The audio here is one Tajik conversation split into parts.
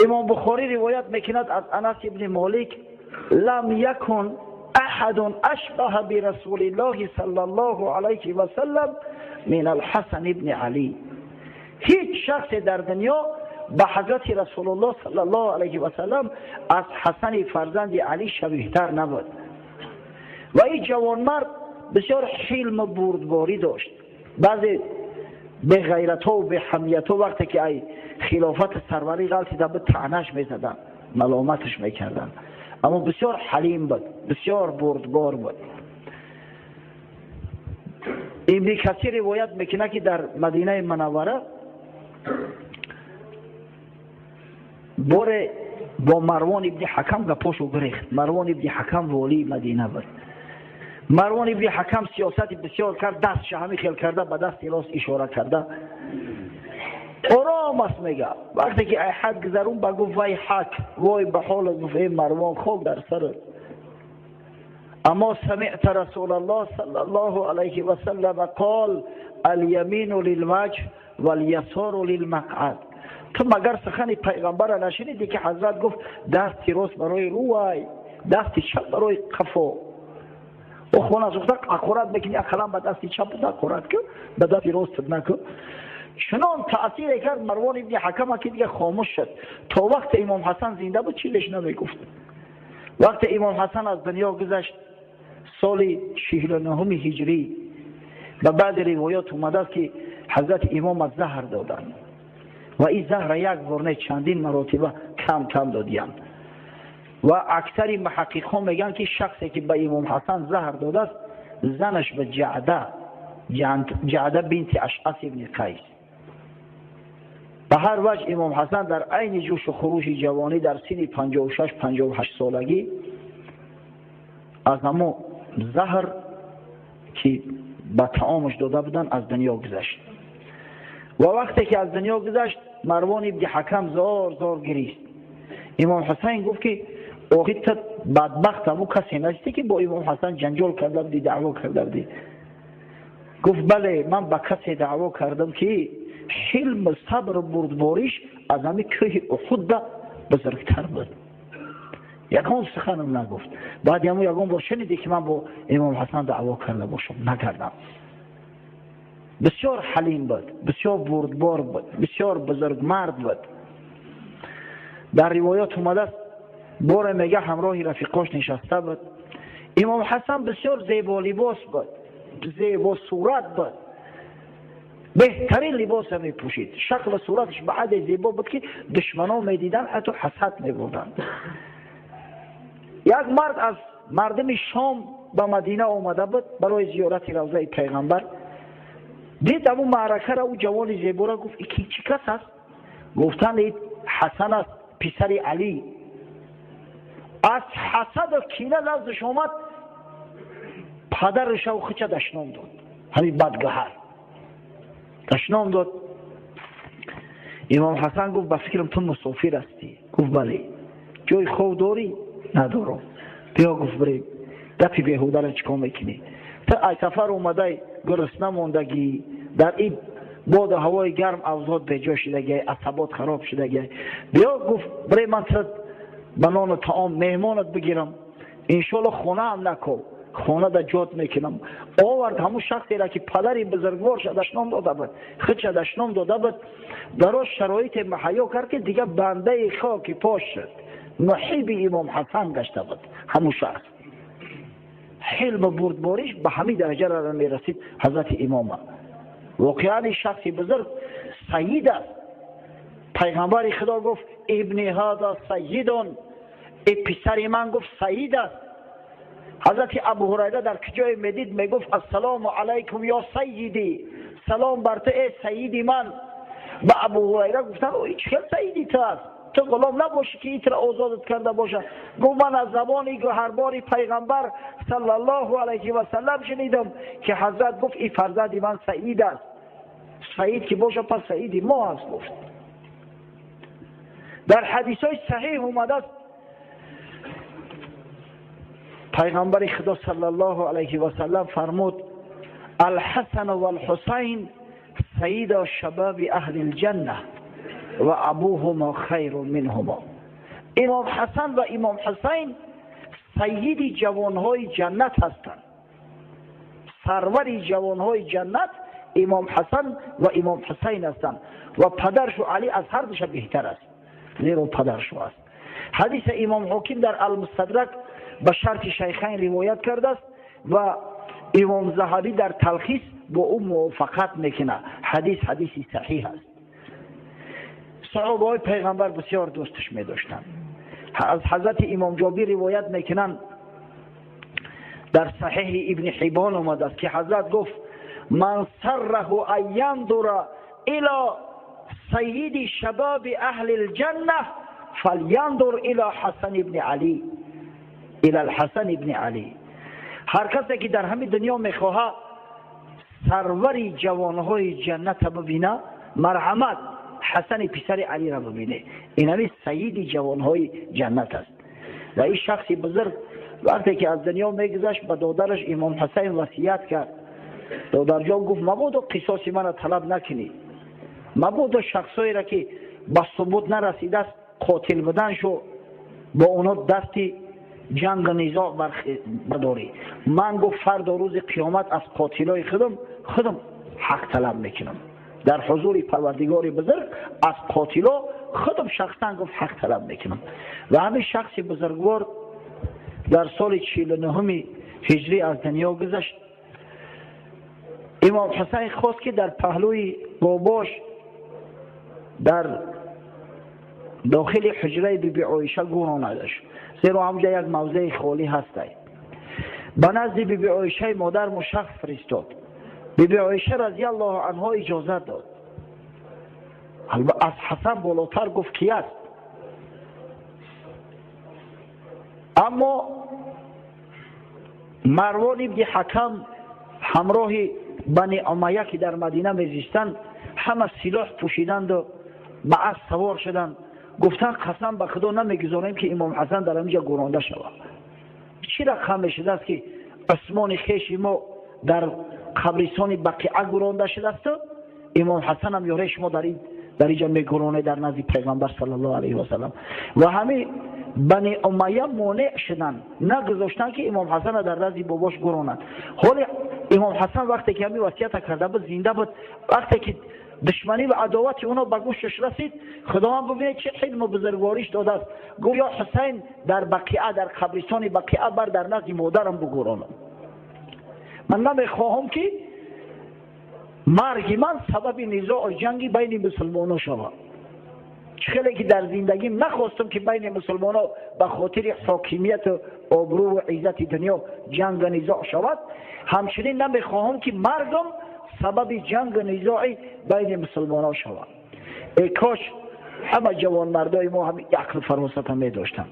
Имом Бухорӣ ривоят мекунад аз Анас ибни Молик: лам якун аҳадун ашбаҳа бирасулиллоҳи саллаллоҳу алайҳи васаллам мин алҳасан ибни Алӣ. Ҳеҷ шахсе дар дунё ба ҳазрати Расулуллоҳ саллаллоҳу алайҳи васаллам аз Ҳасани фарзанди Алӣ шабиҳтар набуд. Ва ин ҷавонмард бисёр ҳилму бурдборӣ дошт. Баъзе беғайратҳову беҳамиятҳо вақте ки ай хилофати сарварӣ ғалтида буд, таънаш мезаданд, маломаташ мекарданд, аммо бисёр ҳалим буд, бисёр бурдбор буд. Ибни Касир ривоят мекунад, ки дар Мадинаи Манаввара боре бо Марвон ибни Ҳакам гапошу гирехт. Марвон ибни Ҳакам волии Мадина буд. Марвон ибни Ҳакам сиёсати бисёр кард, дастша ҳамин хел карда, ба дасти рост ишора карда, ором аст мега. Вақте ки ай ҳад гузарун, ба гуфт: вай ҳак, вой ба ҳолат. Гуфт: эй Марвон, хок дар сарат, аммо самиъта Расулаллоҳ саллаллоҳу алайҳи васаллам қол: алямину лилваҷҳ валясору лилмақъад. Ту магар сухани пайғамбара нашунидӣ, ки ҳазрат гуфт: дасти рост барои рӯвай, дасти чап барои қафо? О хона сӯхта ҳақорат мекунӣ, ақаллан ба дасти чапат ҳақорат кун, ба дасти ростат накун. Чунон таъсире кард Марвон ибни Ҳакама, ки дига хомӯш шуд. То вақте имом Ҳасан зинда буд, чизеш намегуфт. Вақте имом Ҳасан аз дунё гузашт, соли 49-уми ҳиҷрӣ, ба баъди ривоят омадааст, ки ҳазрати имом аз заҳр доданд ва ин заҳра як бор не, чандин маротиба кам кам додиянд. Ва аксари муҳаққиқҳо мегӯянд, ки шахсе ки ба имом Ҳасан заҳр додааст, занаш ба Ҷаъда, Ҷаъда бинти Ашъас ибни Қайс. Ба ҳар ваҷҳ, имом Ҳасан дар айни ҷӯшу хурӯши ҷавонӣ, дар синни 56, 58 солагӣ, аз ҳамо заҳр, ки ба таомаш дода буданд, аз дунё гузашт. Ва вақте ки аз дунё гузашт, Марвон ибни Ҳакам зор зор гирист. Имом Ҳусайн гуфт, ки охи ту бадбахт ҳамун касе нестӣ, ки бо имом Ҳасан ҷанҷол карда будӣ, даъво карда будӣ? Гуфт: бале, ман ба касе даъво кардам, ки ҳилму сабру бурдбориш аз ҳамин кӯҳи Уҳудда бузургтар буд. Ягон суханам нагуфт. Баъди ҳамун ягон бор шунидӣ, ки ман бо имом Ҳасан даъво карда бошам? Накардам. Бисёр ҳалим буд, бисёр бурдбор буд, бисёр бузургмард буд. Дар ривоят омадааст, боре мега ҳамроҳи рафиқош нишаста буд. Имом Ҳасан бисёр зеболибос буд, зебосурат буд, беҳтарин либоса мепӯшид. Шаклу сураташ ба ҳадде зебо буд, ки душманон медиданд, ҳатто ҳасад мебурданд. Як мард аз мардуми Шом ба Мадина омада буд барои зиёрати равзаи пайғамбар. Дид ҳамун маъракара, ӯ ҷавони зебора. Гуфт: ки чӣ кас аст? Гуфтанд: Ҳасан аст, писари Алӣ. Аз ҳасаду кина лафзаш омад, падарашав хича дашном дод. Ҳамин бадгаҳар дашном дод. Имом Ҳасан гуфт: ба фикрам, ту мусофир ҳастӣ. Гуфт: бале. Ҷои хов дорӣ? Надорам. Биё, гуфт, бирем, гапи беҳудара чӣ кор мекунӣ? Ту ай сафар омадай, гурусна мондагӣ, дар ин боду ҳавои гарм авзод беҷо шудагиай, асабот хароб шудагиай. Биё, гуфт, бирем, ман ту ба нону таом меҳмонат бигирам, иншоалло. Хонаам наков, хона да ҷот мекунам. Овард ҳамун шахсеро, ки падари бузургворша дашном дода буд, худша дашном дода буд. Дароз шароите муҳайё кард, ки дигар бандаи хоки пош шуд, муҳиби имом Ҳасан гашта буд. Ҳамун шахс ҳилму бурдбориш ба ҳамин дараҷа мерасид ҳазрати имома. Воқеан ин шахси бузург саид аст. Пайғамбари Худо гуфт: ибни ҳаза саидун, и писари ман, гуфт, саид аст. Ҳазрати Абу Ҳурайра дар куҷое медид, мегуфт: ассалому алайкум ё сайидӣ, салом бар ту, э саиди ман. Ба Абу Ҳурайра гуфтанд: чӣ хел саиди ту аст, ту ғулом набошӣ, ки итра озодат карда бошад? Гуфт: ман аз забони гӯҳарбори пайғамбар саллаллоҳу алайҳи васаллам шунидам, ки ҳазрат гуфт: ин фарзанди ман саид аст. Саид ки бошад, пас саиди мо аст, гуфт. Дар ҳадисҳои саҳиҳ омадааст, пайғамбари Худо саллаллоҳу алайҳи васаллам фармуд: алҳасану валҳусайн саида шабаби аҳли лҷанна. وأبوهما خير منهما. امام حسن و امام حسین سید جوانهای جنت هستند. سرور جوانهای جنت امام حسن و امام حسین هستند و پدرش علی از هر دوش بهتر است، زیرا پدرش است. حدیث امام حاکم در المستدرک به شرط شیخین روایت کرده است و امام ذهبی در تلخیص با او موافقت میکنه. حدیث حدیثی صحیح است. صحابه های پیغمبر بسیار دوستش میداشتند. از حضرت امام جابر روایت میکنند، در صحیح ابن حبان آمده است که حضرت گفت من سره ان ینظر الی سید شباب اهل الجنه فلینظر الی حسن ابن علی، الی الحسن ابن علی. هر کسی که در همین دنیا میخواهد سرور جوانهای جنت ببینه، مرحمت حسن پسر علی را ببینه. این همی سید جوانهای جنت است. و این شخص بزرگ وقتی که از دنیا میگذشت به دادرش امام حسین وصیت کرد. دادر جان گفت مبادا قصاص من طلب نکنی، مبادا شخصایی را که به ثبوت نرسیده است قاتل بودن شو با اونا دستی جنگ و نزاع بداری. من گفت فردا روز قیامت از قاتلای خودم حق طلب میکنم. در حضور پروردگار بزرگ از قاتلا خودم شخصا گفت حق طلب میکنم. و همین شخص بزرگوار در سال 49 هجری از دنیا گذشت. امام حسین خواست که در پهلوی باباش در داخل حجره بی بی عایشه گوراندش، زیرا همونجا یک موضع خالی هست. به نزد بی بی عایشه مادر مشخص فرستاد. بی بی عایشه رضی الله عنها اجازه داد. از حسن بالاتر گفت کی است؟ اما مروان ابن حکم همراه بنی امیه که در مدینه میزیستند همه سلاح پوشیدند و به اسب سوار شدند. گفتند قسم به خدا نمیگذاریم که امام حسن در اینجا گورانده شود. چی رقم شده است که عثمان خیش ما در قبرستان بقیعه گورانده شده است، امام حسن هم یاره شما در اینجا میگورانه در نزد پیغمبر صلی الله علیه و سلم. و همه بنی امیه مانع شدند، نگذاشتند که امام حسن در نزد باباش گورانند. حال امام حسن وقتی که همین وصیت کرده بود زنده بود، وقتی که دشمنی و عداوت اونا به گوشش رسید، خداوند ببینید چه حلم و بزرگواریش داده است. گفت یا حسین در بقیعه، در قبرستان بقیعه بر در نزد مادرم بگورانم. من نمیخواهم که مرگ من سبب نزاع و جنگی بین مسلمانان شود. خیلی که در زندگیم نخواستم که بین مسلمانان به خاطر حاکمیت و آبرو و عزت دنیا جنگ و نزاع شود، همچنین نمیخواهم که مرگم سبب جنگ و نزاع بین مسلمانان شود. ای کاش همه جوانمردای ما هم عقل فراست می داشتند.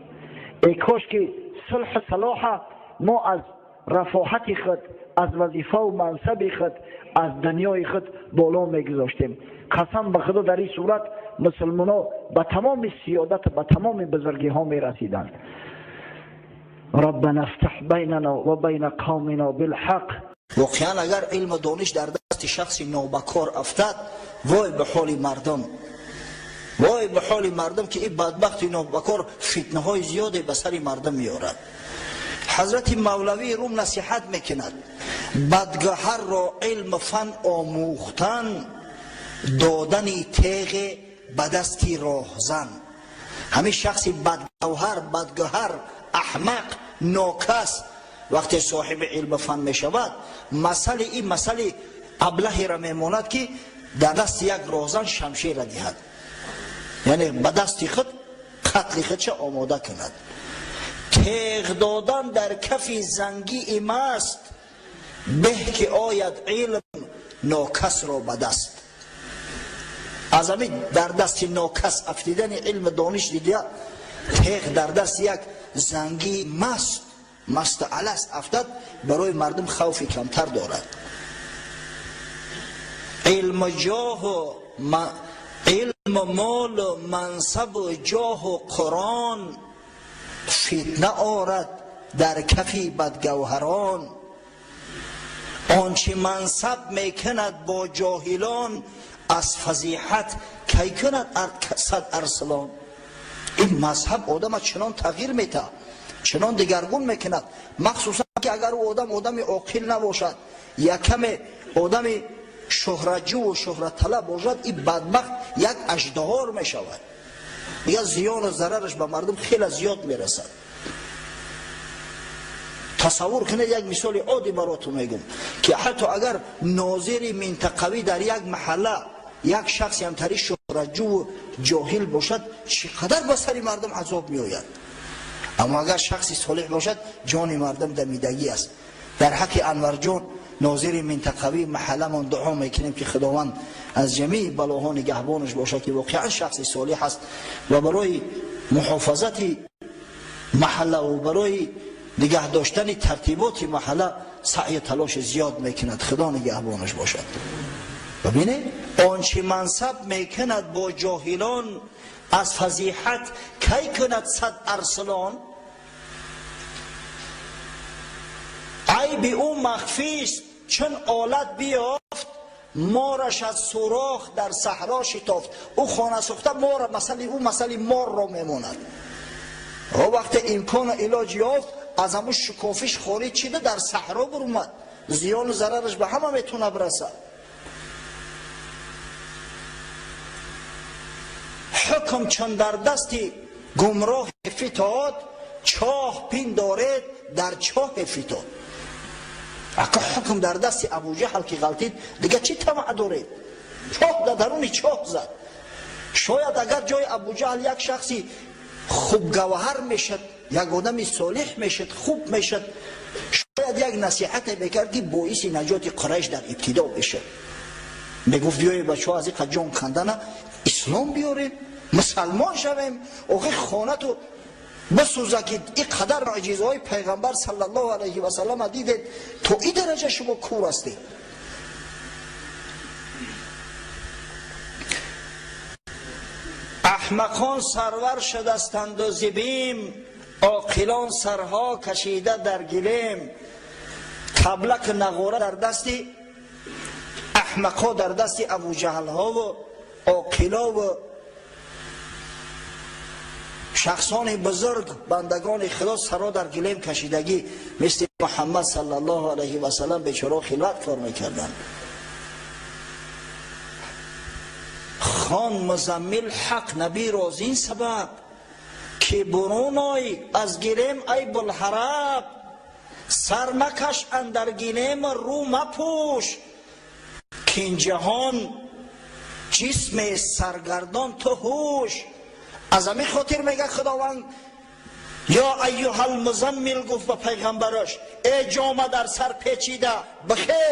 ای کاش که صلح صلاح ما از رفاهت خود، از وظیفه و منصب خود، از دنیای خود بالا میگذاشتیم. قسم به خدا در این صورت مسلمان به تمام سیادت، به تمام بزرگی ها می رسیدند. ربنا افتح بیننا و بین قومنا بالحق. واقعا اگر علم و دانش در دست شخص نابکار افتد، وای به حال مردم، وای به حال مردم که این بدبخت نابکار فتنه های زیادی به سر مردم میارد. حضرت مولوی روم نصیحت میکند بدگهر را علم فن آموختن، دادن تیغ به دست راهزن. همین شخص بدگوهر، بدگهر، احمق، ناکس وقتی صاحب علم فن میشود، مسئله این مسئله ابلهی را میماند که در دست یک راهزن شمشیر را دهد، یعنی به دست خود قتل خودش آماده کند. تیغ دادن در کف زنگی مست، به که آید علم ناکس را به دست. از همین در دست ناکس افتیدن علم دانش دیده، تیغ در دست یک زنگی مست، مست الست افتد، برای مردم خوف کمتر دارد. علم جاه و علم و مال و منصب و جاه و قرآن، فتنه آرد در کفی بدگوهران. آنچه منصب میکند با جاهلان، از فضیحت кай кунад сад арслон. Ин мазҳаб одама чунон тағйир метаҳад, чунон дигаргун мекунад, махсусан ки агар ӯ одам одами оқил набошад, якаме одами шӯҳратҷӯву шӯҳратталаб бошад, ин бадбахт як аждаҳор мешавад. Дигар зиёну зарараш ба мардум хеле зиёд мерасад. Тасаввур кунед, як мисоли оддӣ баротон мегӯм, ки ҳатто агар нозири минтақавӣ дар як маҳалла як шахси ҳамтари шӯҳратҷӯву ҷоҳил бошад, чӣ қадар ба сари мардум азоб меояд. Аммо агар шахси солеҳ бошад, ҷони мардум дамидагӣ аст. Дар ҳаққи Анварҷон, нозири минтақавии маҳалламон, дуо мекунем, ки Худованд аз ҷамеи балоҳо нигаҳбонаш бошад, ки воқеан шахси солеҳ аст ва барои муҳофазати маҳалла ва барои нигаҳ доштани тартиботи маҳалла саъю талоши зиёд мекунад. Худо нигаҳбонаш бошад. Бибинед, он чи мансаб мекунад бо ҷоҳилон, аз фазиҳат кай кунад сад арслон. Айби ӯ махфист, чун олат биёфт, мораш аз сурох дар саҳро шитофт. Ӯ хона сӯхта мора, масали ӯ масали морро мемонад. Ӯ вақте имкону илоҷ ёфт, аз ҳамун шукофиш хориҷ шида дар саҳро бурумад, зиёну зарараш ба ҳама метавона бирасад. Ҳукм чун дар дасти гумроҳе фитод, чоҳ пиндоред дар чоҳе фитод. Ака ҳукм дар дасти Абуҷаҳл ки ғалтид, дигар чӣ тамаъ доред? Чоҳ дар даруни чоҳ зад. Шояд агар ҷои Абуҷаҳл як шахси хубгавҳар мешад, як одами солеҳ мешад, хуб мешад, шояд як насиҳате мекард, ки боиси наҷоти Қурайш дар ибтидо мешад. Мегуфт: биёед, бачаҳо, аз иқа ҷон кандана ислом биёрем, мусалмон шавем. Охи хонату бисӯза, ки ин қадар мӯъҷизаҳои пайғамбар саллаллоҳу алайҳи васаллама дидед, то ин дараҷа шумо кур ҳастед. Аҳмақон сарвар шудастанду зибим, оқилон сарҳо кашида дар гилем. Таблак нағора дар дасти аҳмақҳо, дар дасти Абуҷаҳлҳову оқилову шахсони бузург, бандагони Худо саро дар гилем кашидагӣ, мисли Муҳаммад саллаллоҳу алайҳи васаллам, бечоро хилват кор мекарданд. Хон Музаммил ҳақ набиро зин сабаб, ки бурун ой аз гилем, ай булҳараб. Сар макаш андар гилем, рӯ мапӯш, кин ҷаҳон ҷисме саргардон, ту ҳуш. Аз ҳамин хотир мега Худованд: ё айюҳалмузаммил, гуфт ба пайғамбараш: э ҷома дар сар печида, бихе,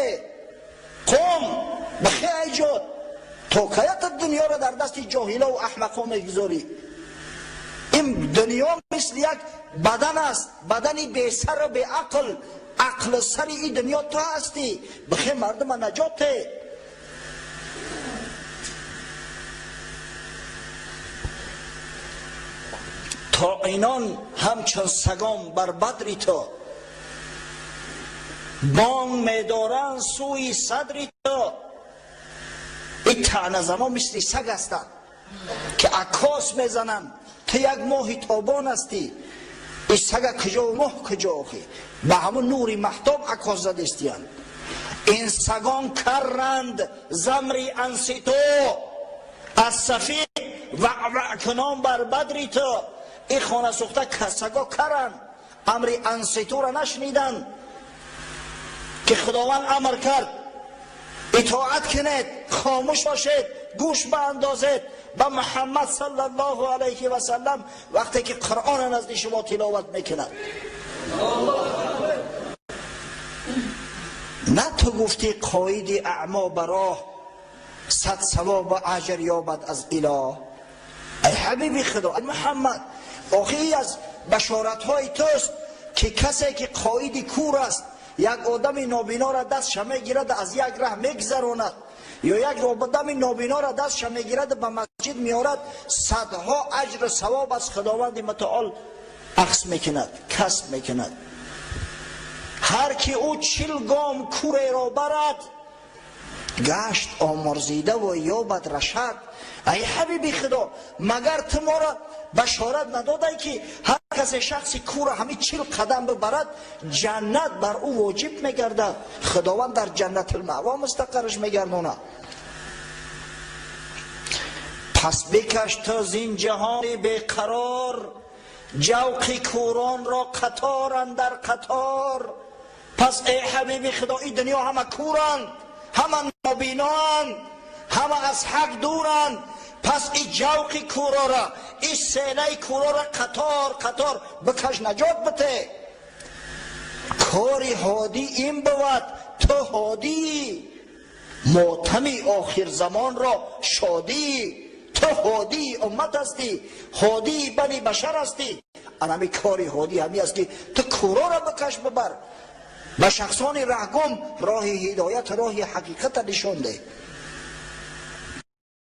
қум, бихе, ай ҷод, то каята дунёро дар дасти ҷоҳилову аҳмақҳо мегузорӣ? Ин дунё мисли як бадан аст, бадани бесару беақл. Ақлу сари ин дунё ту ҳастӣ, бихе, мардума наҷот те. То инон ҳамчун сагон бар бадри ту бонг медоранд сӯи садри ту. Ин таъназанон мисли саг ҳастанд, ки аккос мезананд. Ту як моҳи тобон ҳастӣ, ин сага куҷову моҳ куҷо? Охи ба ҳамун нури маҳтоб аккос задестиянд. Ин сагон карранд замри анситу, аз сафи ваъваъкунон бар бадри ту. Ин хона сӯхта саго каранд, амри анситура нашниданд, ки Худованд амр кард: итоат кунед, хомӯш бошед, гӯш баандозед ба Муҳаммад саллаллоҳу алайҳи васаллам, вақте ки Қуръона назди шумо тиловат мекунад. На ту гуфтӣ: қоиди аъмо ба роҳ сад савобу аҷр ёбад аз илоҳ. Ай ҳабиби Худо Муҳаммад, охи аз башоратҳои туст, ки касе ки қоиди кур аст, як одами нобинора дастша мегирад, аз як раҳ мегузаронад, ё як одами нобинора дастша мегирад, ба масҷид меорад, садҳо аҷру савоб аз Худованди Мутаол ахз мекунад, касб мекунад. Ҳар ки ӯ 40 гом куреро барад, Гашт омурзида ва ёбад рашад. Ай ҳабиби Худо, магар ту моро башорат надодай, ки ҳар касе шахси кура ҳамин 40 қадам бибарад, ҷаннат бар ӯ воҷиб мегардад, Худованд дар Ҷаннатулмаъво мустақарраш мегардонад? Пас бикаш ту зин ҷаҳони беқарор, ҷавқи кӯронро қатор андар қатор. Пас, эй ҳабиби Худо, ин дунё ҳама кӯранд, ҳама нобиноанд, ҳама аз ҳақ дуранд. Пас и ҷавқи кӯрора, и селаи кӯрора қатор қатор бикаш, наҷот бите. Кори ҳодӣ ин бувад, ту ҳодӣ, мотами охирзамонро шодӣ. Ту ҳодии уммат ҳастӣ, ҳодии бани башар ҳастӣ. Анами кори ҳодӣ ҳами аст, ки ту кӯрора бикаш, бибар, ба шахсони раҳгум роҳи ҳидоят, роҳи ҳақиқата нишон деҳ.